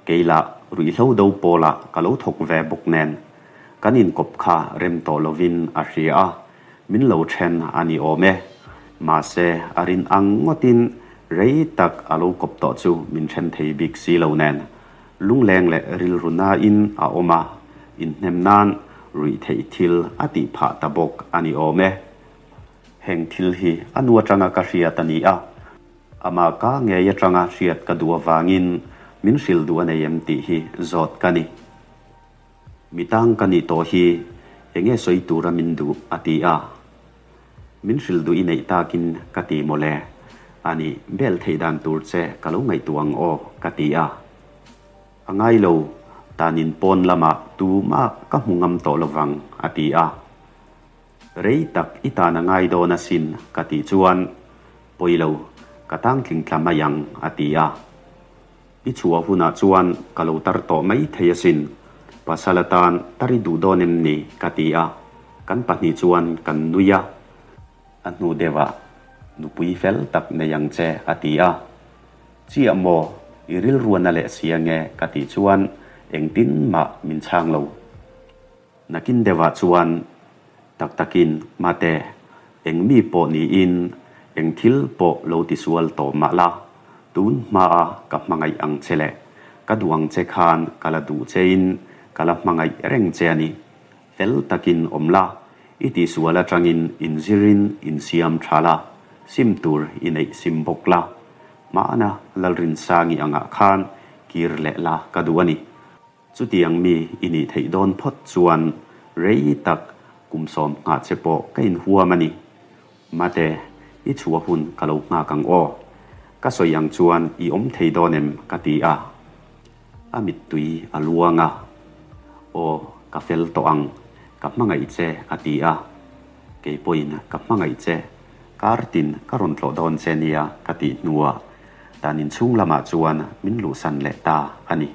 kei lah ruihhlo do pawlah ka lo thawk ve bawk nen kan inkawp kha rem tawh lovin a hria a, min lo then a ni awm e. Mahse a rin ang ngawtin rei tak a lo kawp tawh chu min then thei bik si lo nen lungleng leh rilru nain a awm a, inhnem nan ruih theih thil a tih phah ta bawk a ni awm e. Heng thil hi a nu atanga ka hriat a ni a. Amah ka ngei atanga hriat ka duh avangin min hrilh duh a nei em tih hi zawt ka ni. Mi tang ka nih tawh hi enge sawi tura min duh a ti a. Min hrilh duh i neih takin ka ti mawle. A nih bel theih dan tur che ka lo ngaihtuah ang aw ka ti a. A ngai lo, tanin pawn lamah tumah ka hmu ngam tawh lovang a ti a. Rei tak i tan a ngai dawn asin ka tih chuan, Pawi lo, ka tang tling tla mai ang a ti a. I chhuah hunah chuan ka lo tar tawh mai thei asin, pasal atan tar i duh dawn em ni ka ti a, kan pahnih chuan kan nui a. A hnu deuhah nupui fel tak nei ang che a ti a. Chiah maw, i rilruana leh si ange ka tih chuan engtin mah min chhang lo. Nakin deuhah chuan tak takin mate, eng mi pawh niin eng thil pawh lo tisual tawh mah la, tun hmaa ka hmangaih ang che leh ka duh ang che khan ka la duh chein ka la hmangaih reng che a ni. Fel takin awm la, i tihsual atangin inzirin insiam tha la, sim tur i neih sim bawk la. Hmana Lalrinsangi angah khan kir leh la ka duh a ni. Chutiang mi i nih theih dawn phawt chuan rei tak kum 90 che pawh ka inhuam a ni. Mate, i chhuah hun ka lo nghak ang aw. Ka sawi ang chuan i awm thei dawn em? ka ti a. A mittui a luang a. Aw, ka fel tawh ang, ka hmangaih che a ti a. Kei pawhin ka hmangaih che, kar tin ka rawn tlawh dawn che nia ka tih hnuah dan inchhung lamah chuan min luhsan leh ta a ni.